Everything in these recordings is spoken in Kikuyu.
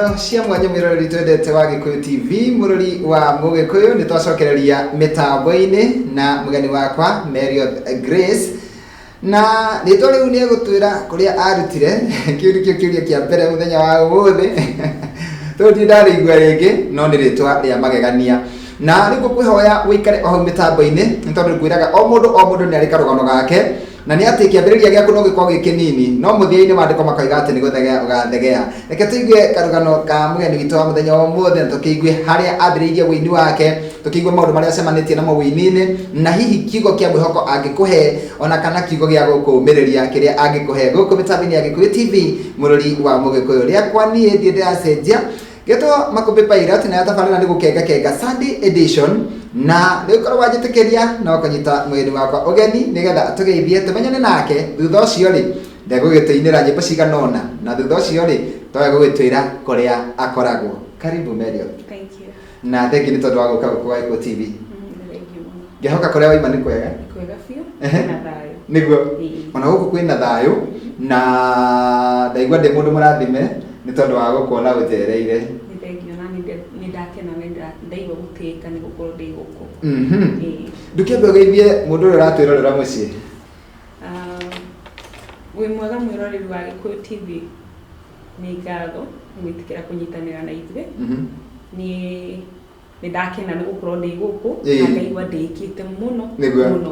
Ngatho cia mwanya mwĩroreri twendete wa Gĩkũyũ TV, mũrori wa Mũgĩkũyũ, nĩ twacokereria mĩtambo-inĩ na mũgeni wakwa Marioth Grace, na rĩtwa rĩu nĩ egũtwĩra kũrĩa arutire. Kĩu nĩkĩo kĩũria kĩa mbere mũthenya wa ũmũthĩ, tondũ ndirĩ ndarĩigua rĩngĩ, no nĩ rĩtwa rĩa magegania. Na rĩu ngũkwĩhoya ũikare o hau mĩtambo-inĩ, nĩ tondũ ngwĩraga o mũndũ o mũndũ nĩ arĩ karũgano gake, na nĩ atĩ kĩambĩrĩria gĩaku no gĩkorwo gĩ kĩnini, no mũthia-inĩ maandĩko makoiga atĩ nĩ gũthegea ũgathegea. Reke tũigue karũgano ka mũgeni witũ wa mũthenya wa ũmũthĩ, na tũkĩigue harĩa ambĩrĩirie ũini wake, tũkĩigue maũndũ marĩa acemanĩtie namo ũini-inĩ, na hihi kiugo kĩa mwĩhoko angĩkũhe, ona kana kiugo gĩa gũkũũmĩrĩria kĩrĩa angĩkũhe gũkũ mĩtambo-inĩ ya Gĩkũyũ TV, mũrori wa Mũgĩkũyũ. Rĩakwa niĩ ndirĩ ndĩracenjia, Getwo Makũmbĩ Pilot, nayo tabarĩra nĩ gũkenga kenga Sunday edition, na rĩu korwo wanjĩtĩkĩria no kũnyita mũgeni wakwa ũgeni nĩgetha atũgeithie tũmenyane nake. Thutha ũcio rĩ, ndegũgĩtũinĩra nyĩmbo cigana ũna, na thutha ũcio rĩ, towe gũgĩtwĩra kũrĩa akoragwo. Karibu Marioth. Thank you. Na thengi nĩ tondũ wa gũka gũkũ gwa Gĩkũyũ TV. Thank you mũno. Ngĩhoka kũrĩa waima nĩ kwega. Nĩ kwega biũ. Ehe. Na thayũ. Nĩguo. Ĩĩ. Ona gũkũ kwĩna thayũ, na ndaigua ndĩ mũndũ mũrathime nĩ tondũ wa gũkuona ũnjereire. Nĩ thengiũ na nĩ ndakena na ndaigua gũtĩĩka nĩ gũkorwo ndĩ gũkũ. Ĩĩ. Ndũkĩambe ũgeithie mũndũ ũrĩa ũratwĩrorera mũciĩ. Ah, wĩ mwega mwĩroreri wa Gĩkũyũ TV. Nĩ ngatho nĩ gwĩtĩkĩra kũnyitanĩra na ithuĩ. Niĩ nĩ ndakena nĩ gũkorwo ndĩ gũkũ na ngaigua ndĩkĩte mũno Nĩguo. mũno.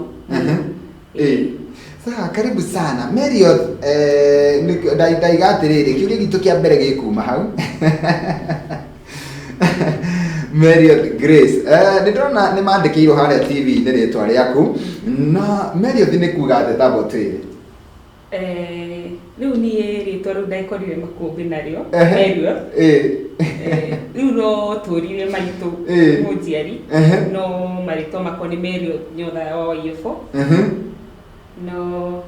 Ĩĩ. Sawa, karibu sana Marioth. Ndaiga atĩrĩrĩ, kĩũria gitũ kĩa mbere gĩkuma hau. Marioth Grace, nĩ ndĩrona nĩ mandĩkĩirwo harĩa TV-inĩ rĩtwa rĩaku, na Marioth nĩ kuga atĩ tabo twĩre. Rĩu niĩ rĩtwa rĩu ndakorire makũmbĩ narĩo, Marioth. Rĩu no tũrire maitũ mũnjiari, no marĩtwa makwa nĩ Marioth Nyotha wa Waiyũbũ. No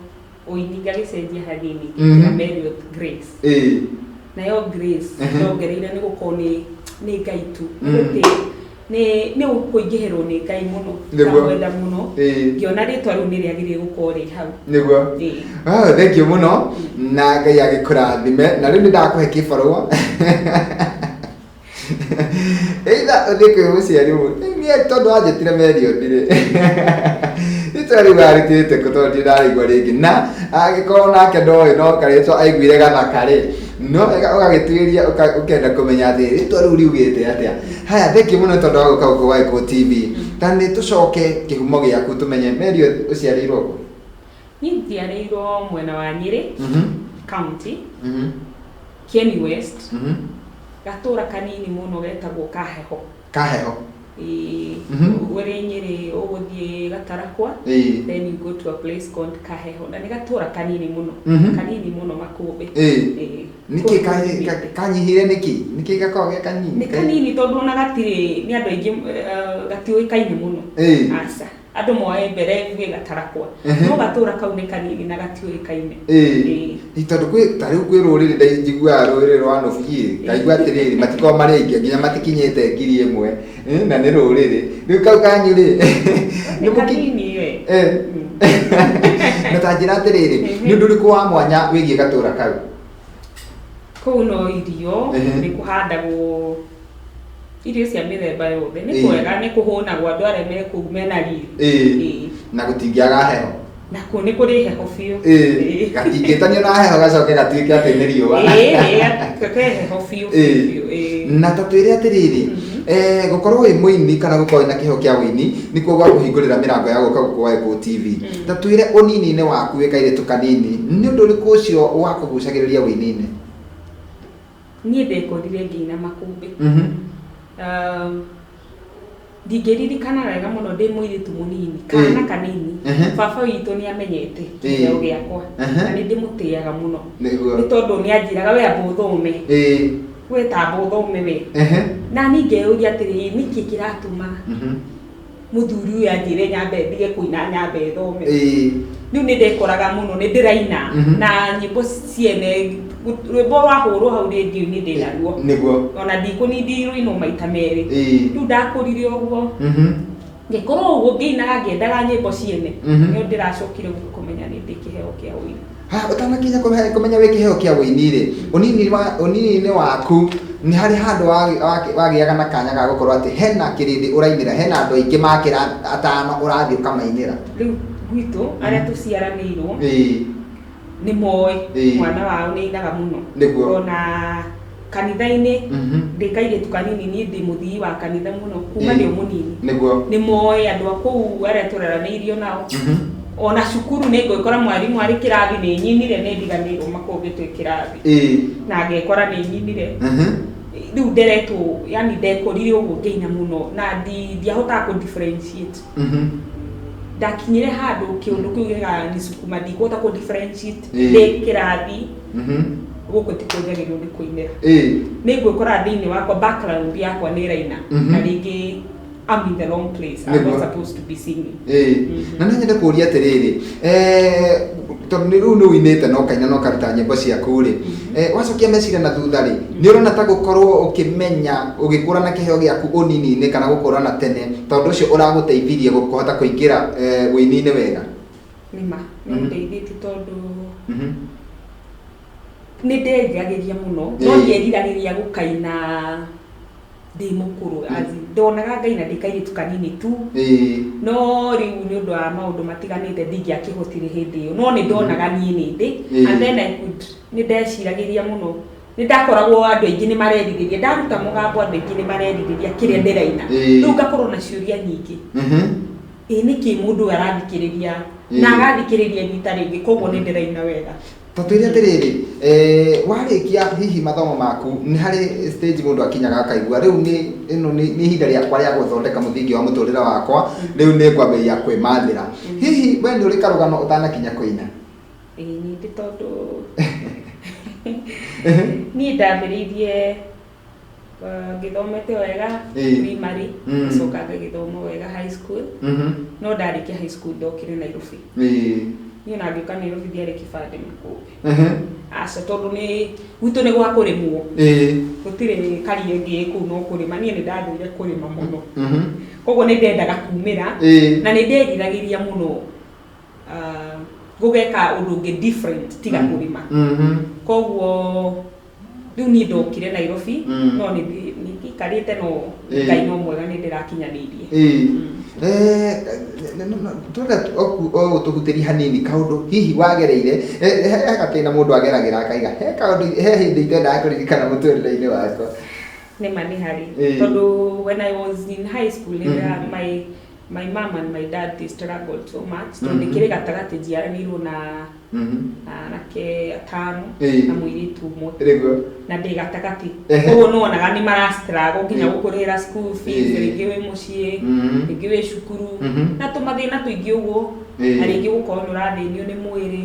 ũini ngagĩcenjia hanini ngĩkĩra Marioth Grace. Nayo Grace ndongereire nĩ gũkorwo nĩ Ngai tu. Gũtĩ nĩ kũingĩhĩrwo nĩ Ngai mũno, ngamwenda mũno, ngĩona rĩtwa rĩu nĩ rĩagĩrĩire gũkorwo rĩ hau. Nĩguo. Oh, thank you mũno, na Ngai agĩkũrathime. Na rĩu nĩ ndakũhe kĩbarũa, either ũthiĩ kwĩ mũciari niĩ, tondũ wanjĩtire Marioth rĩ, rĩtwa rĩu warutĩte kũ? Tondũ ndirĩ ndaraigua rĩngĩ, na angĩkorwo nake ndoĩ no karĩtwa aiguire gathaka rĩ, no wega ũgagĩtuĩria ũkenda kũmenya atĩ rĩtwa rĩu riugĩte atĩa. Haya, thank you mũno tondũ wa gũka gũkũ gwa Gĩkũyũ TV. Ta nĩ tũcoke kĩhumo gĩaku tũmenye, Marioth ũciarĩirwo kũ? Niĩ njiarĩirwo mwena wa Nyĩrĩ County, Kieni West, gatũra kanini mũno getagwo Kaheho. Kaheho. Ĩĩ. Ũrĩ Nyĩrĩ ũgũthiĩ Gatarakwa, then you go to a place called Kaheho, na nĩ gatũra kanini mũno, kanini mũno makũmbĩ. Ĩĩ. Nĩkĩ Kũu nyumĩte. Kanyihire nĩkĩ? Nĩkĩ gakoragwo ge kanini? Nĩ kanini tondũ ona gatirĩ nĩ andũ aingĩ, gatiũĩkaine mũno. Aca. Andũ moe mbere gwĩ Gatarakwa. No gatũra kau nĩ kanini na gatiũĩkaine. Ĩĩ. Tondũ kwĩ ta rĩu kwĩ rũrĩrĩ njiguaga rũrĩrĩ rwa Nũbi, ngaigua atĩrĩrĩ, matikoragwo marĩ aingĩ, nginya matikinyĩte 1000, na nĩ rũrĩrĩ. Rĩu kau kanyu rĩ, Nĩ kanini we. Na ta njĩra atĩrĩrĩ, nĩ ũndũ ũrĩkũ wa mwanya wĩgiĩ gatũra kau? Kũu no irio, nĩ kũhandagwo irio cia mĩthemba yothe. Nĩ kwega, nĩ kũhũnagwo, andũ arĩa me kũu mena riri. Na gũtingĩaga heho. Na kũu nĩ kũrĩ heho biũ. Gatingĩtanio na heho gacoke gatuĩke atĩ nĩ riũa. Ĩĩ, ke heho biũ biũ. Na ta twĩre atĩrĩrĩ, gũkorwo wĩ mũini kana gũkorwo wĩna kĩheo kĩa ũini nĩkuo gwa kũhingũrĩra mĩrango ya gũka gũkũ gwa Gĩkũyũ TV. Ta twĩre ũnini-inĩ waku wĩ kairĩtu kanini, nĩ ũndũ ũrĩkũ ũcio wakũgucagĩrĩria ũini-inĩ? Niĩ ndekorire ngĩina makũmbĩ. Ndingĩririkana wega mũno ndĩ mũirĩtu mũnini, kana kanini, baba witũ nĩ amenyete kĩheo gĩakwa na nĩ ndĩmũtĩaga mũno. Nĩ tondũ nĩ anjĩraga, we amba ũthome. We tamba ũthome we. Na niĩ ngeyũria atĩrĩrĩ, nĩkĩ kĩratũma mũthuri ũyũ anjĩre nyambe ndige kũina nyambe thome? Rĩu nĩ ndekoraga mũno nĩ ndĩraina na nyĩmbo ciene, rwĩmbo rwahũrwo hau rĩndiũ-inĩ ndĩnaruo. Ona ndikũnindi rũinwo maita merĩ. Rĩu ndakũrire ũguo, ngĩkorwo ũguo ngĩinaga ngĩendaga nyĩmbo ciene. Nĩo ndĩracokire kũmenya nĩ ndĩ kĩheo kĩa ũini. Ha, ũtanakinya kũmenya wĩ kĩheo kĩa ũini rĩ, ũnini-inĩ waku Nĩ harĩ handũ wagĩaga na kanya ga gũkorwo atĩ hena kĩrĩndĩ ũrainĩra, hena andũ aingĩ makĩra atano ũrathiĩ ũkamainĩra? Rĩu gwitũ arĩa tũciaranĩirwo nĩ moĩ mwana wao nĩ ainaga mũno. Ona kanitha-inĩ ndĩ kairĩtu kanini, niĩ ndĩ mũthii wa kanitha mũno kuma ndĩ o mũnini. Nĩ moĩ andũ a kũu arĩa tũraranĩirio nao. Ona cukuru nĩ ngwĩkora mwarimũ arĩ kĩrathi nĩ nyinire, nĩ ndiganĩirwo makũmbĩ twĩ kĩrathi na ngekora nĩ nyinire. Rĩu nderetwo, yani ndekũrire ũguo ngĩina mũno na ndiahotaga kũ differentiate. Ndakinyire handũ kĩũndũ kĩu gĩkanisukuma ndikũhota kũ differentiate ndĩ kĩrathi gũkũ tikuo njagĩrĩirwo nĩ kũinĩra. Nĩ ngwĩkora thĩinĩ wakwa background yakwa nĩ ĩraina na rĩngĩ I'm in the wrong place. I'm not supposed to be singing. Na no nyende kũria atĩrĩrĩ, tondũ nĩ rĩu nĩ ũinĩte na ũkaina na ũkaruta nyĩmbo ciaku rĩ, wacokia meciria na thutha rĩ, nĩ ũrona ta gũkorwo ũkĩmenya ũgĩkũra na kĩheo gĩaku ũnini-inĩ kana gũkũra na tene, tondũ ũcio ũragũteithirie kũhota kũingĩra ũini-inĩ wega? Nĩma nĩ ũndeithĩtie tondũ nĩ nderiragĩria mũno, no ndieriragĩria gũkaina ndĩ mũkũrũ, as in, ndonaga ngaina ndĩ kairĩtu kanini tu. No rĩu nĩ ũndũ wa maũndũ matiganĩte ndingĩakĩhotire hĩndĩ ĩyo, no nĩ ndonaga niĩ nĩ ndĩ. And then I could, nĩ ndeciragĩria mũno, nĩ ndakoragwo andũ aingĩ nĩ marerirĩria ndaruta mũgambo, andũ aingĩ nĩ marerirĩria kĩrĩa ndĩraina. Rĩu ngakorwo na ciũria nyingĩ, ĩ nĩkĩ mũndũ ũyũ arathikĩrĩria na agathikĩrĩria rita rĩngĩ, koguo nĩ ndĩraina wega. Ta twĩre atĩrĩrĩ, warĩkia hihi mathomo maku, nĩ harĩ stage mũndũ akinyaga akaigua rĩu nĩ ĩno nĩ ihinda rĩakwa rĩa gũthondeka mũthingi wa mũtũrĩre wakwa, rĩu nĩ ngwambĩrĩria kwĩmathĩra. Hihi we nĩ ũrĩ karũgano ũtanakinya kũina? Ĩĩ, ningĩ tondũ niĩ ndambĩrĩirie ngĩthomete wega primary, ngacoka ngagĩthoma wega high school, no ndarĩkia high school ndokire Nairobi. Niĩ ona ngĩũka Nairobi ndiarĩ kĩbandĩ makũmbĩ. Aca, tondũ nĩ gwitũ nĩ gwa kũrĩmwo, gũtirĩ career ĩngĩ ĩ kũu no kũrĩma. Niĩ nĩ ndathũire kũrĩma mũno, koguo nĩ ndendaga kumĩra na nĩ nderiragĩria mũno gũgeka ũndũ ũngĩ different tiga kũrĩma. Koguo rĩu niĩ ndokire Nairobi, no nĩ ngĩikarĩte, no Ngai no mwega, nĩ ndĩrakinyanĩirie. Twenda o tũhutĩrie hanini kaũndũ hihi wagereire, he gatĩna mũndũ ageragĩra akaiga he kaũndũ, he hĩndĩ itendaga kũririkana mũtũrĩre-inĩ wakwa. Nĩma nĩ harĩ, tondũ when I was in high school, my mom and my dad, they struggled so much, tondũ ndĩkĩrĩ gatagatĩ, njiaranĩirwo na anake atano na mũirĩtu ũmwe na ndĩ gatagatĩ. Koguo nĩwonaga nĩ mara struggle nginya gũkũrĩhĩra school fees, rĩngĩ wĩ mũciĩ, rĩngĩ wĩ cukuru, na tũmathĩna tũingĩ ũguo, na rĩngĩ gũkorwo nĩ ũrathĩnio nĩ mwĩrĩ.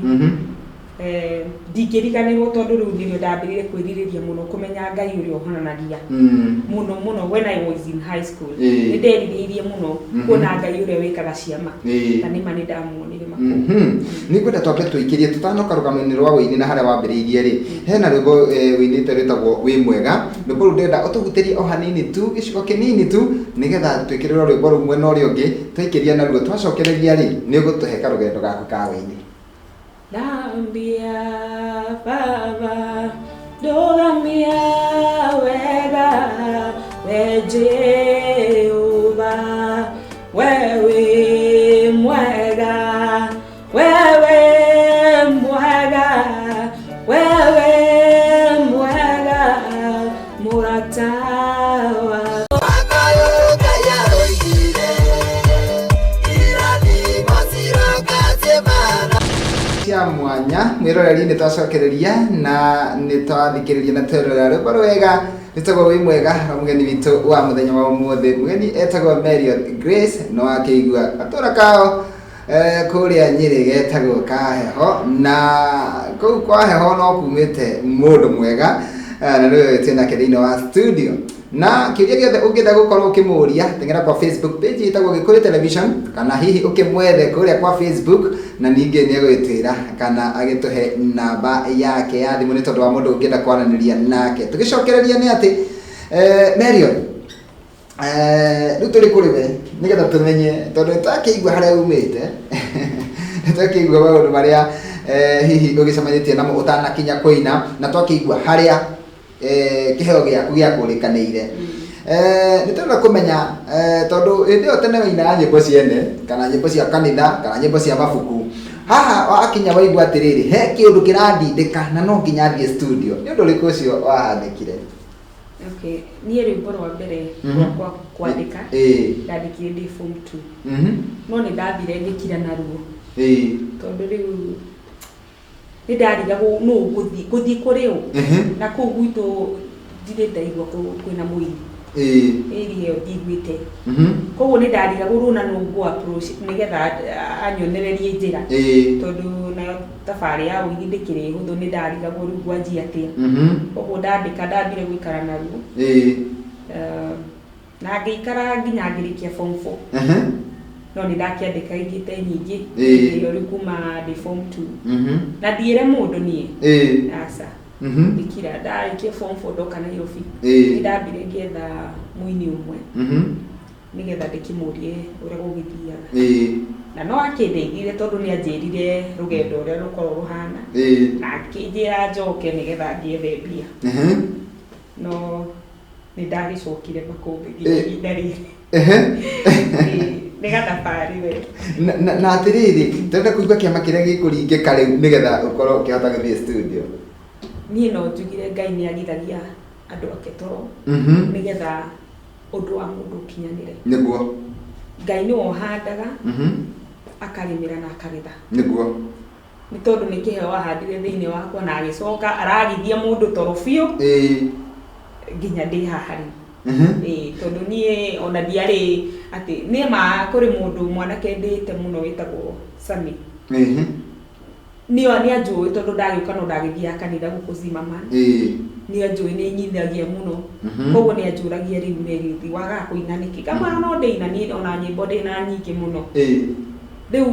Ndingĩriganĩrwo tondũ rĩu nĩrĩo ndambĩrĩire kwĩrirĩria mũno kũmenya Ngai ũrĩa ũhonanagia mũno mũno. When I was in high school, nĩ nderirĩirie mũno kuona Ngai ũrĩa wĩkaga ciama, na nĩma nĩ ndamuonire makũmbĩ. Nĩ ngwenda twambe tũikĩrie tũtanoka rũgano-inĩ rwa wũini na harĩa wambĩrĩirie rĩ, hena rwĩmbo wũinĩte rwĩtagwo Wĩ Mwega. Rwĩmbo rũu ndĩrenda ũtũhutĩrie o hanini tu, gĩcigo kĩnini tu, nĩgetha twĩkĩrĩrwo rwĩmbo rũu mwena ũrĩa ũngĩ, twaikĩria naruo twacokereria rĩ, nĩ ũgũtũhe karũgendo gaku ka wũini. Thambia Baba, ndũgamia wega, we Jehova, we wĩ mwega, we wĩ mwega, we wĩ mwega, mũrata wa Cia mwanya. Mwĩroreri, nĩ twacokereria na nĩ twathikĩrĩria na twerorera rwĩmbo rwega rwĩtagwo Wĩ Mwega rwa mũgeni witũ wa mũthenya wa ũmũthĩ. Mũgeni etagwo Marion Grace, no akĩigua gatũra kao kũrĩa Nyĩrĩ getagwo Kaheho, na kũu kwa heho no kumĩte mũndũ mwega, na nĩwe twĩ nake thĩinĩ wa studio. Na kĩũria gĩothe ũngĩenda gũkorwo ũkĩmũria, teng'era kwa Facebook page ĩtagwo Gĩkũyũ Television, kana hihi ũkĩmwethe kũrĩa kwa Facebook, na ningĩ nĩ egũgĩtwĩra kana agĩtũhe namba yake ya thimũ nĩ tondũ wa mũndũ ũngĩenda kwaranĩria nake. Tũgĩcokereria nĩ atĩ Marion, rĩu tũrĩ kũrĩ we nĩgetha tũmenye, tondũ nĩtwakĩigua harĩa umĩte, nĩtwakĩigua maũndũ marĩa hihi ũgĩcemanĩtie namo ũtanakinya kũina, na twakĩigua harĩa Kĩheo gĩaku gĩakũrĩkanĩire. Nĩ tũrenda kũmenya, tondũ hĩndĩ ĩyo tene wainaga nyĩmbo ciene kana nyĩmbo cia kanitha kana nyĩmbo cia mabuku, haha wakinya waigua atĩrĩrĩ, he kĩũndũ kĩrandindĩka na no nginya thiĩ studio, nĩ ũndũ ũrĩkũ ũcio wahanĩkire? Okay, niĩ rwĩmbo rwa mbere rwakwa kwandĩka ndandĩkire ndĩ form 2. No nĩ ndathire ngĩkira naruo tondũ rĩu nĩ ndarigagwo nũ ngũthiĩ kũrĩ ũ, na kũu gwitũ ndirĩ ndaigua kwĩna mũini, area ĩyo ndiguĩte. Koguo nĩ ndarigagwo rũna nũ ngũ approach nĩgetha anyonererie njĩra, tondũ nayo thabarĩ ya ũini ndĩkĩrĩ hũthũ, nĩ ndarigagwo rĩu ngwanjia atĩa. Koguo ndandĩka, ndambire gũikara naruo. Na ngĩikara nginya ngĩrĩkia form 4. No nĩ ndakĩandĩka ingĩ te nyingĩ ĩyo rĩu kuma ndĩ form 2. Na ndiĩre mũndũ niĩ. Aca. Ngĩkira ndarĩkia form 4 ndoka Nairobi. Nĩ ndambire ngĩetha mũini ũmwe nĩgetha ndĩkĩmũrie ũrĩa gũgĩthiaga. Na no akĩndeithire tondũ nĩ anjĩrire rũgendo ũrĩa rũkoragwo rũhana. Na akĩnjĩra njoke nĩgetha ngĩethe mbia. No nĩ ndagĩcokire makũmbĩ nginya ihinda rĩrĩ. Nĩ gathabarĩ we. Na atĩrĩrĩ, tũrenda kũigua kĩama kĩrĩa gĩkũringĩka rĩu nĩgetha ũkorwo ũkĩhota gũthiĩ studio. Niĩ no njugire Ngai nĩ agithagia andũ ake toro nĩgetha ũndũ wa mũndũ ũkinyanĩre. Nĩguo. Ngai nĩwe ũhandaga, akarĩmĩra na akagetha. Nĩguo. Nĩ tondũ nĩ kĩheo ahandire thĩinĩ wakwa na agĩcoka aragithia mũndũ toro biũ nginya ndĩ haha rĩu. Tondũ niĩ ona ndiarĩ atĩ nĩ ma kũrĩ mũndũ mwanake ndĩte mũno wĩtagwo Sami. Nĩ anjũĩ tondũ ndagĩũka no ndagĩthiaga kanitha gũkũ Zimmerman. Nĩ anjũĩ nĩ nyithagia mũno. Koguo nĩ anjũragia rĩu Mary wagaga kũina nĩkĩ? Ngamwĩra no ndĩina niĩ ona nyĩmbo ndĩna nyingĩ mũno. Rĩu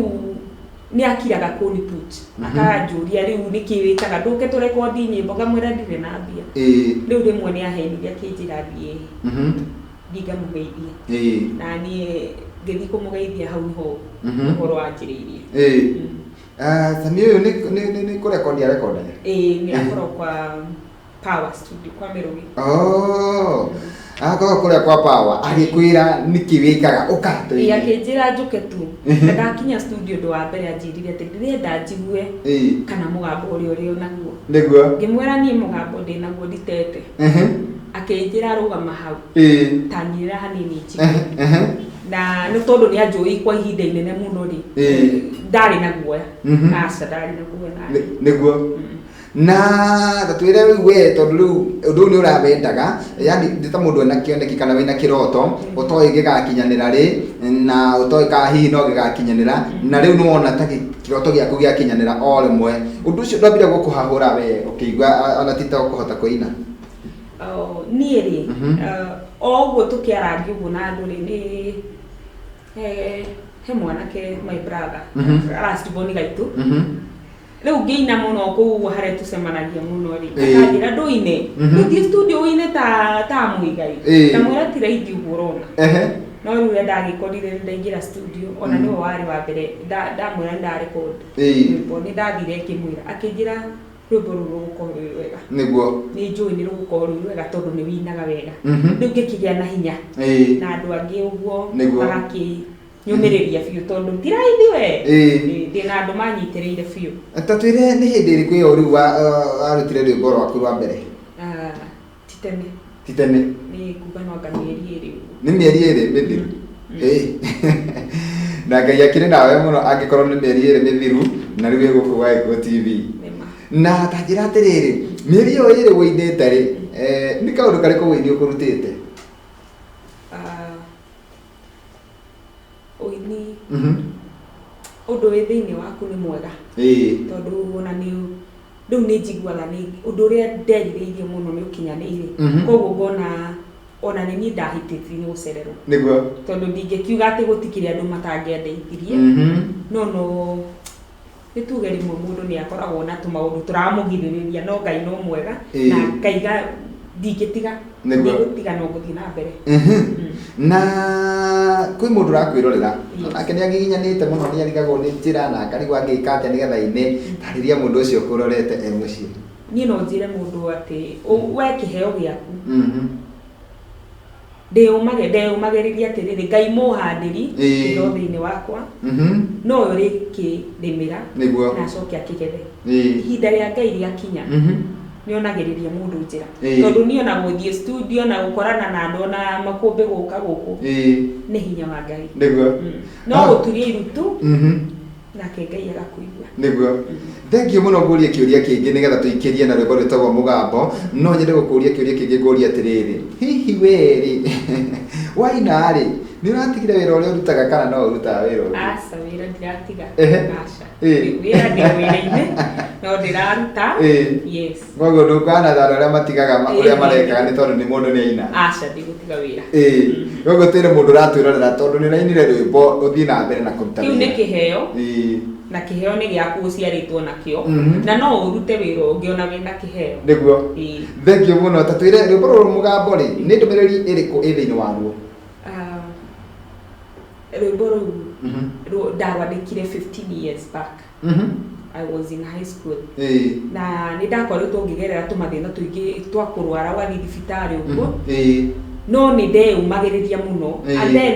nĩ akiraga kũni put. Akanjũria rĩu nĩkĩ wĩkaga ndũke tũrekondi nyĩmbo, ngamwĩra ndirĩ na mbia. Rĩu rĩmwe nĩ ahenirie akĩnjĩra thiĩ ngamũgeithie. Na niĩ ngĩthiĩ kũmũgeithia hau nĩho ũhoro wanjĩrĩirie. Sami ũyũ nĩ kũrekondi arekondagia? Ĩĩ, nĩ akoragwo kwa Power Studio kwa Mĩrũgi. Oh. Akoragwo kũrĩa kwa Power agĩkwĩra nĩkĩ wĩkaga ũka tũine. Akĩnjĩra njũke tu. Na ndakinya studio ũndũ wa mbere anjĩrire atĩ ndĩrenda njigue kana mũgambo ũrĩa ũrĩ naguo. Nĩguo. Ngĩmwĩra niĩ mũgambo ndĩ naguo nditete. Akĩnjĩra rũgama hau. Tanyĩrĩra hanini njigue. Na nĩ tondũ nĩ anjũĩ kwa ihinda inene mũno rĩ. Ndarĩ na guoya. Aca ndarĩ na guoya. Nĩguo. Na tatwĩre rĩu we tondũ rĩu ũndũ ũyũ nĩ ũrawendaga, yani nĩ ta mũndũ ena kĩoneki kana wĩna kĩroto ũtoĩ gĩgakinyanĩra rĩ na ũtoĩ kana hihi no gĩgakinyanĩra, na rĩu nĩ wona ta kĩroto gĩaku gĩakinyanĩra o rĩmwe, ũndũ ũcio ndwambire gũkũhahũra we ũkĩigua ona ti ta ũkũhota kũina? Niĩ rĩ, o ũguo tũkĩarangia ũguo na andũ rĩ, nĩ he mwanake my brother last born gaitũ. Rĩu ngĩina mũno kũu harĩa tũcemanagia mũno rĩ, akanjĩra ndũine, ndũthiĩ studio ũine ta Mũigai. Ndamwĩra ti raithi ũguo ũrona. No rĩu rĩrĩa ndagĩkorire nĩ ndaingĩra studio, ona nĩwe warĩ wa mbere ndamwĩra nĩ ndarecord rwĩmbo, nĩ ndathire ngĩmwĩra, akĩnjĩra rwĩmbo rũu rũgũkorwo rwĩ rwega. Nĩguo. Nĩ njũĩ nĩ rũgũkorwo rwĩ rwega tondũ nĩ wĩinaga wega. Rĩu ngĩkĩgĩa na hinya. Na andũ angĩ ũguo magakĩnyũmĩrĩria biũ tondũ ti raithi we. Ndĩna andũ manyitĩrĩire biũ. Ta twĩre nĩ hĩndĩ ĩrĩkũ ĩyo rĩu warutire rwĩmbo rwaku rwa mbere? Ti tene. Ti tene. Nĩ kuga no anga mĩeri ĩrĩ ũguo. Nĩ mĩeri ĩrĩ mĩthiru. Na Ngai akĩrĩ nawe mũno angĩkorwo nĩ mĩeri ĩrĩ mĩthiru na rĩu wĩ gũkũ gwa Gĩkũyũ TV. Na ta njĩra atĩrĩrĩ, mĩeri ĩyo ĩrĩ wũinĩte rĩ, nĩ kaũndũ karĩkũ wũini ũkũrutĩte? Ũini ũndũ wĩ thĩinĩ waku nĩ mwega. Tondũ ona nĩ rĩu nĩ njiguaga nĩ ũndũ ũrĩa nderirĩirie mũno nĩ ũkinyanĩire. Koguo ngona ona nĩ niĩ ndahĩtĩtie nĩ gũcererwo. Nĩguo. Tondũ ndingĩkiuga atĩ gũtikĩrĩ andũ matangĩandeithirie. No no nĩ tuge rĩmwe mũndũ nĩ akoragwo na tũmaũndũ tũramũgirĩrĩria, no Ngai no mwega na ngaiga ndingĩtiga, ndingĩtiga no ngũthiĩ na mbere. Na kwĩ mũndũ ũrakwĩrorera nake nĩ agiginyanĩte mũno, nĩ arigagwo nĩ njĩra na akarigwo angĩka atĩa nĩgetha aine, tarĩria mũndũ ũcio ũkũrorete e mũciĩ. Niĩ no njĩre mũndũ atĩ we kĩheo gĩaku, ndĩyũmagĩrĩria atĩrĩrĩ, Ngai mũhandĩri kĩheo thĩinĩ wakwa, no ũrĩkĩrĩmĩra na acoke akĩgethe. Ihinda rĩa Ngai rĩakinya, nĩonagĩrĩria mũndũ njĩra. Tondũ niĩ ona gũthiĩ studio na gũkorana na andũ ona makũmbĩ gũka gũkũ, nĩ hinya wa Ngai. No gũturia irutu, nake Ngai agakũigua. Nĩguo. Thengiũ mũno. Ngũrie kĩũria kĩngĩ nĩgetha tũikĩrie na rwĩmbo rwĩtagwo Mũgambo. No nyende gũkũria kĩũria kĩngĩ, ngũrie atĩrĩrĩ, hihi werĩ waina rĩ, nĩ ũratigire wĩra ũrĩa ũrutaga kana no ũrutaga wĩra ũngĩ? Aca, wĩra ndiratiga. Aca. Wĩra ndĩ wĩra-inĩ no ndĩraruta. Yes. Koguo ndũkana ta andũ arĩa matigaga ũrĩa marekaga nĩ tondũ nĩ mũndũ nĩ aina. Aca, ndigũtiga wĩra. Koguo twĩre mũndũ ũratwĩrorera, tondũ nĩ ũrainire rwĩmbo, ũthiĩ na mbere na kũruta Kĩu nĩ wĩra. kĩheo. Na kĩheo nĩ gĩaku, ũciarĩtwo nakĩo, na no ũrute wĩra ũngĩ ona wĩna kĩheo. Nĩguo. Thengiũ mũno. Ta twĩre, rwĩmbo rũrũ Mũgambo rĩ, nĩ ndũmĩrĩri ĩrĩkũ ĩ thĩinĩ waruo? Ah, rwĩmbo rũu ndarwandĩkire 15 years back. I was in high school, na nĩ ndakoretwo ngĩgerera tũmathĩna tũingĩ twa kũrwara, ũgathiĩ thibitarĩ ũguo, no nĩ ndeyũmagĩrĩria mũno. And then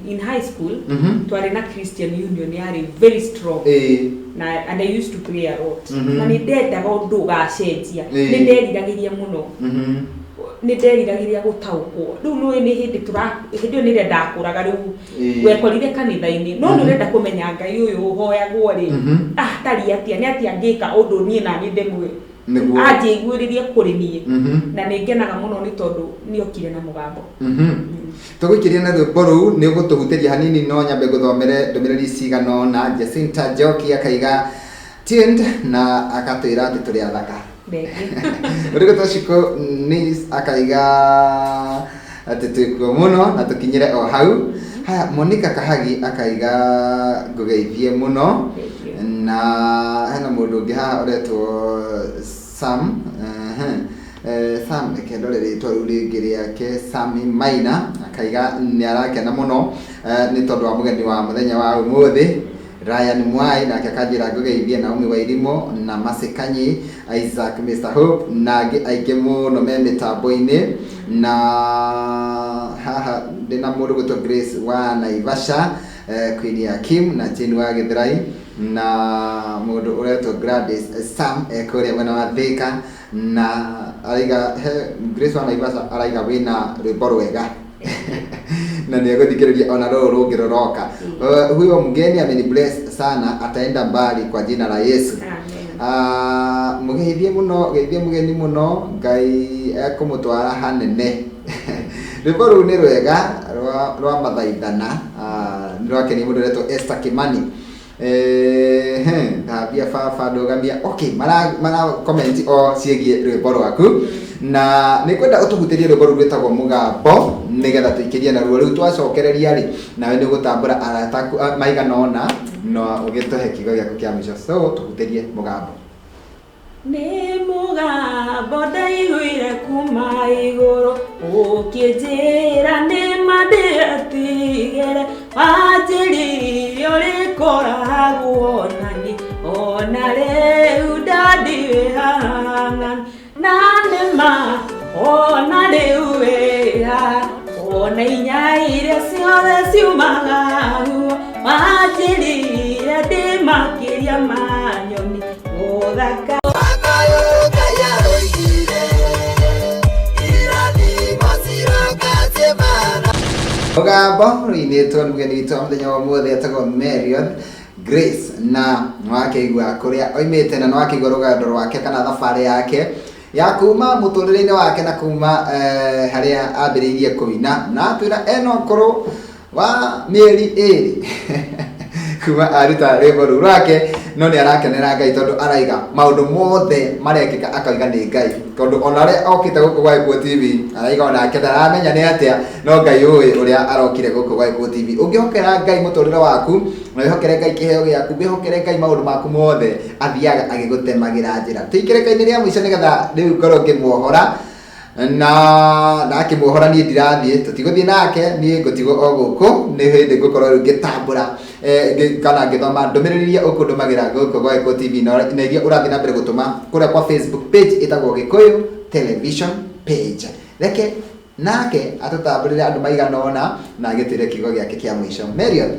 in high school twarĩ na Christian Union yarĩ very strong, na and I used to pray a lot, na nĩ ndendaga ũndũ ũgacenjia. Nĩ nderiragĩria mũno, nĩ nderiragĩria gũtaũkwo. Rĩu nĩũĩ nĩ hĩndĩ tũra hĩndĩ ĩyo nĩrĩa ndakũraga rĩu, wekorire kanitha-inĩ no nĩ ũrenda kũmenya Ngai ũyũ ũhoyagwo rĩ, atariĩ atĩa, nĩ atĩa ngĩka ũndũ niĩ naniĩ ndĩmwe anjĩiguĩrĩrie kũrĩ niĩ. Na nĩ ngenaga mũno nĩ tondũ nĩokire na mũgambo. Tũgũikĩria na rwĩmbo rũu, nĩ ũgũtũhutĩria hanini, no nyambe ngũthomere ndũmĩrĩri cigana ũna. Jacinta Njoki akaiga tuned na agatwĩra atĩ tũrĩ athaka. Thengiũ. Ũrĩgũtwo Shiko Nis akaiga atĩ twĩkuo mũno na tũkinyĩre o hau. Haya, Monica Kahagi akaiga ngũgeithie mũno. Thengiũ. Na hena mũndũ ũngĩ haha ũretwo Sam, Sam, reke ndore rĩtwa rĩu rĩngĩ rĩake, Sami Maina, akaiga nĩ arakena mũno nĩ tondũ wa mũgeni wa mũthenya wa ũmũthĩ. Ryan Mwai nake akanjĩra ngũgeithie Naomi Wairimu na Masikanyi Isaac, Mr Hope na angĩ aingĩ mũno me mĩtambo-inĩ. Na haha ndĩna mũndũ gwĩtwo Grace wa Naivasha, Queen ya Kim na Jane wa Gĩthũrai, na mũndũ ũretwo Gladys Sam ekũrĩa mwena wa Thika, na araiga he Grace wa Naivasha araiga wĩna rwĩmbo rwega na nĩ egũthikĩrĩria ona rũrũ rũngĩ rũroka. Huyo mgeni ameni bless sana, ataenda mbali kwa jina la Yesu. Amen. Ah, mũgeithie mũno, geithie mũgeni mũno, Ngai ekũmũtwara hanene. Rwĩmbo rũu nĩ rwega rwa mathaithana. Ah, nĩ rwakenia mũndũ ũretwo Esther Kimani. Thambia baba ndũgamia. Okay, mara comment o ciĩgiĩ rwĩmbo rwaku, na nĩ kwenda ũtũhutĩrie rwĩmbo rũu rwĩtagwo Mũgambo nĩgetha tũikĩrie naruo. Rĩu twacokereria rĩ, nawe nĩ ũgũtambũra arata aku maigana ũna na ũgĩtũhe kiugo gĩaku kĩa mũico. So tũhutĩrie Mũgambo. Nĩ mũgambo ndaiguire kuma igũrũ ũkĩnjĩra nĩ ma ndĩatigĩre, wanjĩrire ũrĩkoragwo nani ona rĩu ndandiwĩ haha, na nĩ ma ona rĩu wĩha ona inya iria ciothe ciumaga guo, wanjĩrire ndĩ makĩria ma nyoni gũthaka. Ngai aroigire irathimo ciroka ciĩmana. Mũgambo rũinĩtwo nĩ mũgeni witũ wa mũthenya wa ũmũthĩ etagwo Marion Grace, na nĩwakĩigua kũrĩa oimĩte na nĩwakĩigua rũgendo rwake kana thabarĩ yake ya kuma mũtũrĩre-inĩ wake na kuma harĩa ambĩrĩirie kũina, na atwĩra ena ũkũrũ wa mĩeri 2 kuma aruta rwĩmbo rũu rwake, no nĩ arakenera Ngai tondũ araiga maũndũ mothe marekĩka akauga nĩ Ngai, tondũ ona ũrĩa okĩte gũkũ gwa Gĩkũyũ TV araiga onake ndaramenya nĩ atĩa, no Ngai ũĩ ũrĩa arokire gũkũ gwa Gĩkũyũ TV. Ũngĩhokera Ngai mũtũrĩre waku na wĩhokere Ngai kĩheo gĩaku, wĩhokere Ngai maũndũ maku mothe, athiaga agĩgũtemagĩra njĩra. Tũikĩrĩka-inĩ rĩa mũico nĩgetha rĩu ngorwo ngĩmuohora, na ndakĩmuohora niĩ ndirathiĩ, tũtigũthiĩ nake, niĩ ngũtigwo o gũkũ. Nĩ hĩndĩ ngũkorwo rĩu ngĩtambũra. Kana ngĩthoma ndũmĩrĩri iria ũkũndũmagĩra gũkũ gwa Gĩkũyũ TV na iria ũrathiĩ na mbere gũtũma kũrĩa kwa Facebook page ĩtagwo Gĩkũyũ Television page. Reke nake atũtambũrĩre andũ maigana ũna na agĩtwĩre kiugo gĩake kĩa mũico. Marion,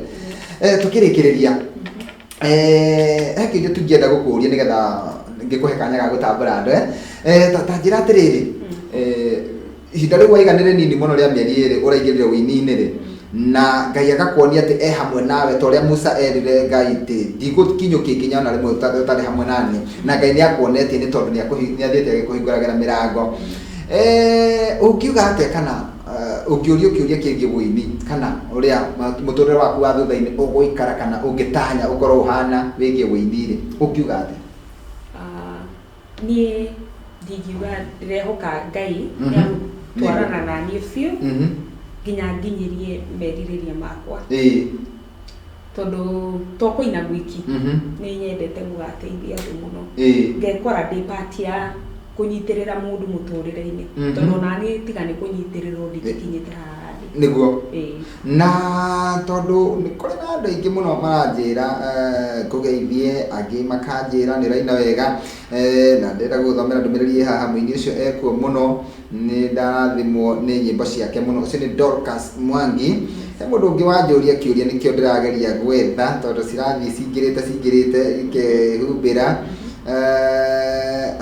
tũkĩrĩkĩrĩria, he kĩũria tũngĩenda gũkũria nĩgetha ngĩkũhe kanya ga gũtambũra andũ, eh? Ta njĩra atĩrĩrĩ, ihinda rĩu waiga nĩ rĩnini mũno rĩa mĩeri 2 ũraingĩrire ũini-inĩ rĩ, na Ngai agakuonia atĩ e hamwe nawe ta ũrĩa Musa erire Ngai atĩ ndigũkinyũkia ikinya ona rĩmwe ũtarĩ hamwe naniĩ, na Ngai nĩ akuonetie nĩ tondũ nĩ athiĩte agĩkũhingũragĩra mĩrango. Ũngiuga atĩa kana ũngĩũrio kĩũria kĩgiĩ ũini kana ũrĩa mũtũrĩre waku wa thutha-inĩ ũgũikara kana ũngĩtanya ũkorwo ũhana wĩgiĩ ũini rĩ, ũngiuga atĩa? Niĩ ndingiuga ndĩrehoka Ngai nĩegũtwarana na niĩ biũ nginya nginyĩrie merirĩria makwa. Tondũ to kũina gwiki, nĩ nyendete gũgateithia andũ mũno. Ngekora ndĩ part ya kũnyitĩrĩra mũndũ mũtũrĩre-inĩ. Tondũ onaniĩ tiga nĩ kũnyitĩrĩrwo ndingĩkinyĩte haha ndĩ. Nĩguo. Na tondũ nĩ kũrĩ na andũ aingĩ mũno maranjĩra ngũgeithie, angĩ makanjĩra nĩ ũraina wega, na ndĩrenda gũgũthomera ndũmĩrĩri ĩ haha, mũini ũcio ekuo mũno, nĩ ndarathimwo nĩ nyĩmbo ciake mũno, ũcio nĩ Dorcas Mwangi. He mũndũ ũngĩ wanjũria kĩũria nĩkĩo ndĩrageria gwetha tondũ cirathiĩ cingĩrĩte cingĩrĩte ikehumbĩra,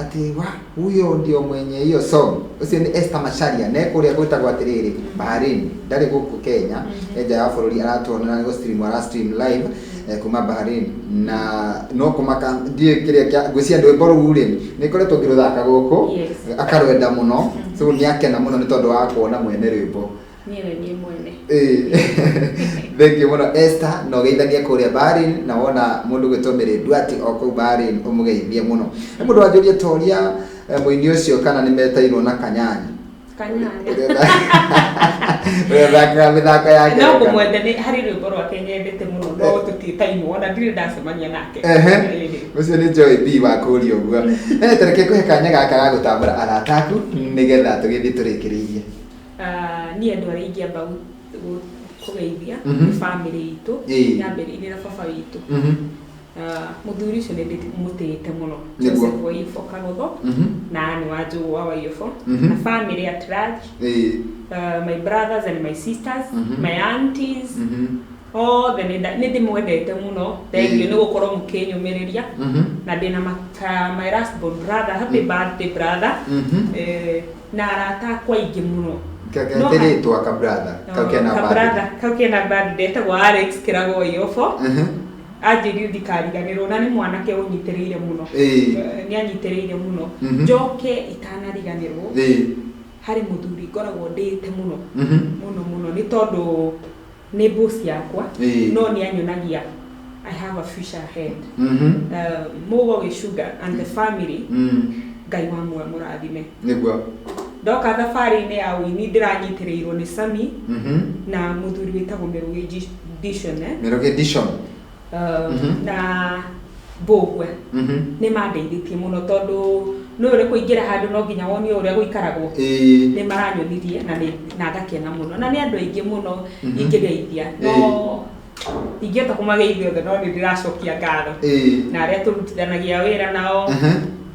atĩ wa huyo ndio mwenye hiyo song, ũcio nĩ Esther Macharia, na kũrĩa gwĩtagwo atĩrĩrĩ Bahrain, ndarĩ gũkũ Kenya, e nja ya bũrũri aratuona nĩ gũ-stream ara stream live kuma Bahrain, na no kũmaka ndiũĩ kĩrĩa kĩa ngwĩciria rwĩmbo rũu rĩ nĩ ngoretwo ngĩrũthaka gũkũ, akarwenda mũno, so nĩ akena mũno nĩ tondũ wa kuona mwene rwĩmbo. Niĩ nĩ niĩ mwene. Thank you mũno Esther, na ũgeithanie kũrĩa Bahrain, na wona mũndũ gwĩtwo Mary Duarte o kũu Bahrain ũmũgeithie mũno. He mũndũ wanjũria toria mũini ũcio kana nĩ metairwo na Kanyanya. Kanyanya. Ũrĩa ũthakaga mĩthako ya No ngerekano. ngũmwenda nĩ harĩ rwĩmbo rwake nyendete mũno no tũtiĩtainwo ona ndirĩ ndacemania nake. Ũcio nĩ Joy B wa kũria ũguo. Tareke ngũhe kanya gaka ga gũtambũra arata aku nĩgetha tũgĩthiĩ tũrĩkĩrĩirie. Niĩ andũ arĩa ingĩamba kũgeithia nĩ famĩlĩ itũ, nyambĩrĩirie na baba witũ. Mũthuri ũcio nĩ ndĩmũtĩĩte mũno, Joseph Waiyũbo Kagotho, na Anne wa Njũgũ wa Waiyũbo, na famĩlĩ at large, my brothers and my sisters, my aunties, othe nĩ ndĩmwendete mũno. Thank you nĩ gũkorwo mũkĩnyũmĩrĩria. Na ndĩna my last born brother, happy birthday brother. Na arata akwa aingĩ mũno. Gaterĩtwa ka brother kau kena Ka birthday. Brother kau kena birthday etagwo Alex Kĩrago Waiyũbo. Anjĩrire ndikariganĩrwo na nĩ mwanake ũnyitĩrĩire mũno. Nĩ anyitĩrĩire mũno. Njoke itanariganĩrwo, harĩ mũthuri ngoragwo ndĩĩte mũno mũno mũno nĩ tondũ nĩ boss yakwa, no nĩ anyonagia I have a future ahead. Mũgo Gĩcunga and the family, Ngai wa muoyo mũrathime. Ndoka thabarĩ-inĩ ya ũini ndĩranyitĩrĩirwo nĩ Sami na mũthuri wĩtagwo Mĩrũgĩ Dishon. Mĩrũgĩ Dishon. Na Mbũgua. Nĩ mandeithĩtie mũno tondũ nĩ ũrĩ kũingĩra handũ no nginya wonio ũrĩa gũikaragwo. Nĩ maranyonirie na ngakena mũno. Na nĩ andũ aingĩ mũno ingĩgeithia. No ingĩhota kũmageithia othe no nĩ ndĩracokia ngatho. Na arĩa tũrutithanagia wĩra nao,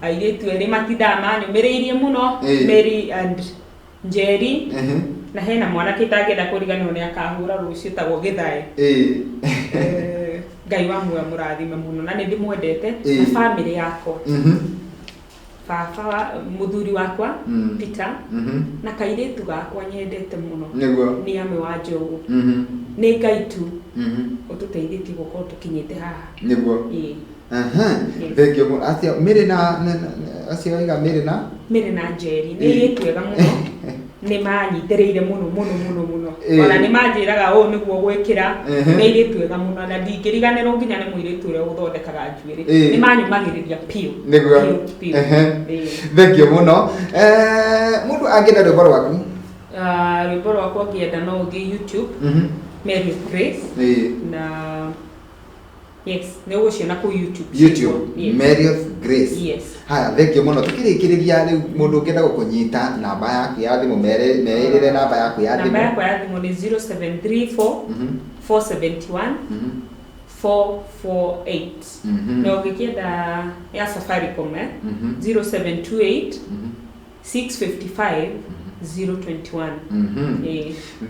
airĩtu erĩ matindaga manyũmĩrĩirie mũno, Mary and Njeri. Na hena mwanake itangĩenda kũriganĩrwo nĩ akahũra rũciũ etagwo Gĩthae. Ngai wa muoyo mũrathime mũno na nĩ ndĩmwendete na famĩlĩ yakwa. Baba mũthuri wakwa Peter na kairĩtu gakwa nyendete mũno. Nĩ Ame wa Njogu. Nĩ Ngai tu ũtũteithĩtie gũkorwo tũkinyĩte haha. Thank you mũno. Acio Mary na acio waiga Mary na? Mary na Njeri nĩ airĩtu ega mũno. Nĩ manyitĩrĩire mũno mũno mũno mũno. Ona nĩ manjĩraga ũũ nĩguo gwĩkĩra. Nĩ airĩtu ega mũno na ndingĩriganĩrwo nginya nĩ mũirĩtu ũrĩa ũthondekaga njuĩrĩ. Nĩ manyũmagĩrĩria biũ. Biũ, biũ. Thank you mũno. Mũndũ angĩenda rwĩmbo rwaku? Rwĩmbo rwakwa ũngĩenda no ũthiĩ YouTube. Mary Grace. Na yes, nĩ ũgũciona kũu YouTube. YouTube. Yes. Mary Grace. Yes. Haya, thank you mũno. Tukĩrĩkĩrĩria rĩu mũndũ ũngĩenda gũkũnyita namba yaku ya thimũ, merĩre namba yaku ya Namba thimũ. yakwa ya thimũ nĩ 0734 471 448. Na ũngĩkĩenda ya Safaricom, 0728 655 021.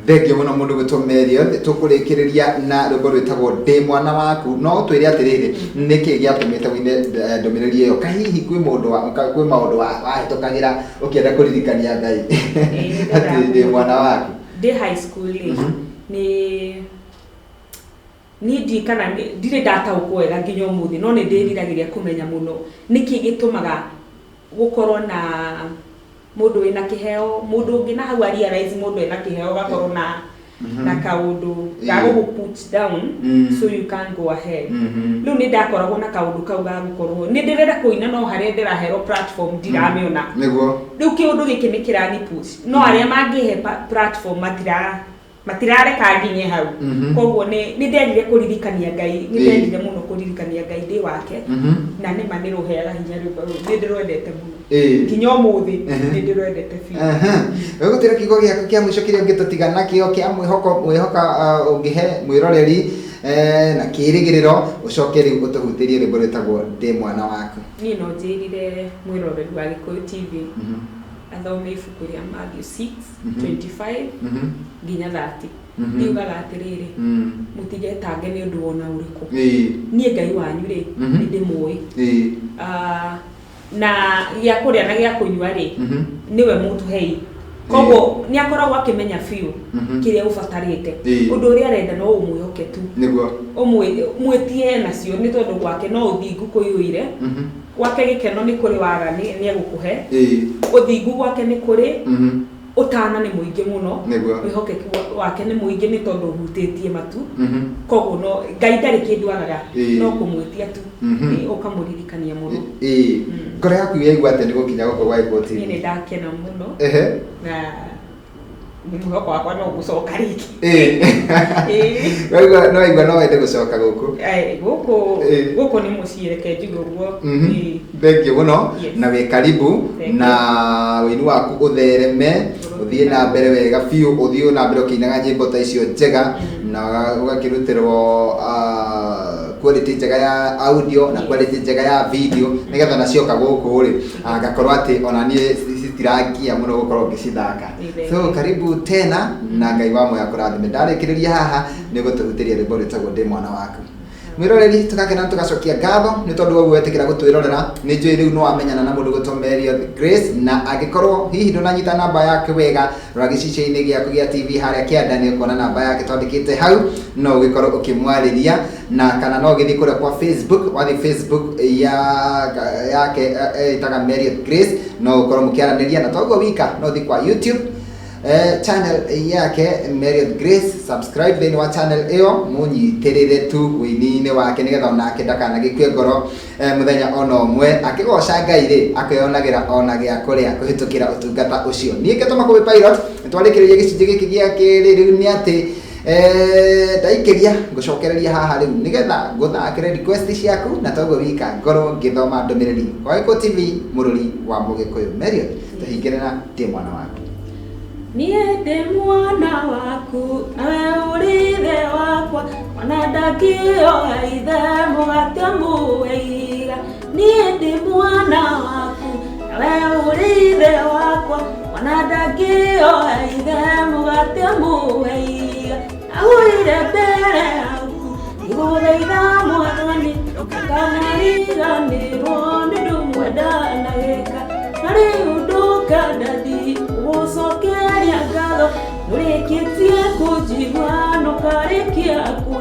Thengio mũno mũndũ gwĩtwo Merion. Tũkũrĩkĩrĩria na rwĩmbo rwĩtagwo Ndĩ Mwana Waku. No ũtwĩre atĩrĩrĩ, nĩkĩ gĩatũmĩte wĩine ndũmĩrĩri ĩyo? Kahihi kwĩ mũndũ kwĩ maũndũ wahĩtũkagĩra ũkĩenda kũririkania Ngai atĩ ndĩ mwana waku? Ndĩ high school rĩ, nĩ niĩ ndiĩ kana ndirĩ ndataũkwo wega nginya ũmũthĩ, no nĩ ndĩriragĩria kũmenya mũno nĩkĩ gĩtũmaga gũkorwo na mũndũ wĩna kĩheo, mũndũ ũngĩ na hau a realize mũndũ ena kĩheo, gakorwo na kaũndũ ga gũgũ put down so you can go ahead. Rĩu nĩ ndakoragwo na kaũndũ kau ga gũkorwo nĩ ndĩrenda kũina, no harĩa ndĩraherwo platform ndiramĩona. Rĩu kĩũndũ gĩkĩ nĩ kĩrani push, no arĩa mangĩhe platform matirareka nginye hau. Koguo nĩ ndendire kũririkania Ngai, nĩ ndendire mũno kũririkania Ngai ndĩ wake. Na nĩ ma nĩ rũheaga hinya rwĩmbo rũu, nĩ ndĩrwendete mũno nginya ũmũthĩ. Nĩ ndĩrwendete biũ. Ũgũtwĩra kiugo gĩaku kĩa mũico kĩrĩa ũngĩtũtiga nakĩo kĩa mwĩhoko, mwĩhoka ũngĩhe mwĩroreri na kĩĩrĩgĩrĩro, ũcoke rĩu ũtũhutĩrie rwĩmbo rwĩtagwo Ndĩ Mwana Waku. Niĩ no njĩrire mwĩroreri wa Gĩkũyũ TV athome ibuku rĩa Matthew 6 25 nginya 30. Riugaga atĩrĩrĩ, mũtigetange nĩ ũndũ wona ũrĩkũ. Niĩ Ngai wanyu rĩ, nĩ ndĩmũĩ. Ah, na gĩa kũrĩa na gĩa kũnyua rĩ, nĩwe mũtũhei. Koguo nĩ akoragwo akĩmenya biũ kĩrĩa ũbatarĩte. Ũndũ ũrĩa arenda no ũmwĩhoke tu. Ũmwĩtie nacio, nĩ tondũ gwake no ũthingu kũiyũire. Gwake gĩkeno nĩ kũrĩ, waga nĩ egũkũhe. Ũthingu gwake nĩ kũrĩ, ũtana nĩ mũingĩ mũno. Wĩhokeku wake nĩ mũingĩ, nĩ tondũ ũhutĩtie matu. Koguo no Ngai ndarĩ kĩndũ agaga, no kũmwĩtia tu. Ũkamũririkania mũno. Ngoro yaku yaigua atĩa nĩ gũkinya gũkũ gwa Gĩkũyũ Niĩ TV? Nĩ ndakena mũno. Na nĩ mwĩhoko wakwa no gũcoka rĩngĩ. Waigua no waigua no wende gũcoka gũkũ? Ai, gũkũ gũkũ nĩ mũciĩ, reke njuge ũguo. Thengio mũno. Na wĩ karibu. Thank Na wĩini waku ũthereme, ũthiĩ na mbere wega biũ, ũthiĩ na mbere ũkĩinaga nyĩmbo ta icio njega, na ũgakĩrutĩrwo quality njega ya audio na quality njega ya video, nĩgetha nacioka gũkũ rĩ, ngakorwo atĩ ona niĩ citirangia mũno gũkorwo ngĩcithaka. Thank So you. karibu tena, na Ngai wa moya kũrathime. Ndarĩkĩrĩria haha nĩ gũtũhutĩria rwĩmbo rwĩtagwo Ndĩ Mwana Waku. Mwĩroreri, tũgakena, tũgacokia ngatho nĩ tondũ wa ũguo wetĩkĩra gũtwĩrorera. Nĩ njũĩ rĩu nĩ wamenyana na mũndũ gwĩtwo Merion Grace, na angĩkorwo hihi ndũnanyita namba yake wega, rora gĩcicio-inĩ gĩaku gĩa TV harĩa kĩanda, nĩ ũkuona namba yake twandĩkĩte hau, no ũgĩkorwo ũkĩmwarĩria, na kana no ũgĩthiĩ kũrĩa kwa Facebook. Wathiĩ Facebook ya yake ĩtaga Merion Grace, no ũkorwo mũkĩaranĩria. Na toguo wika, no ũthiĩ kwa YouTube channel yake Merion Grace, subscribe thĩinĩ wa channel ĩyo, mũnyitĩrĩre tu wĩini-inĩ wake, nĩgetha onake ndakanagĩkue ngoro mũthenya ona ũmwe. Akĩgoca Ngai rĩ, akeyonagĩra ona gĩa kũrĩa kũhĩtũkĩra ũtungata ũcio. Niĩ ngetwo Makũmbĩ Pilot, nĩtwarĩkĩrĩria gĩcunjĩ gĩkĩ gĩa kerĩ. Rĩu nĩ atĩ ndaikĩria ngũcokereria haha rĩu nĩgetha ngũthakĩre request ciaku, na toguo wika ngorwo ngĩthoma ndũmĩrĩri kwa Gĩkũyũ TV, mũrũri wa Mũgĩkũyũ. Merion, tũhingĩre na Ndĩ Mwana Waku. Niĩ ndĩ mwana waku, nawe ũrĩ ithe wakwa. Mwana ndangĩoya ithe mũgate mũweiga. Niĩ ndĩ mwana waku, nawe ũrĩ ithe wakwa. Mwana ndangĩoya ithe mũgate mũweiga. Agũire mbere yaku igũthaitha Mwathani, ndũkanariganĩrwo nĩ ndũmwendanagĩka. Na rĩu ndũkandadi gũcokeria ngatho, nũrĩkĩtie kũnjigua, nũkarĩkia kũ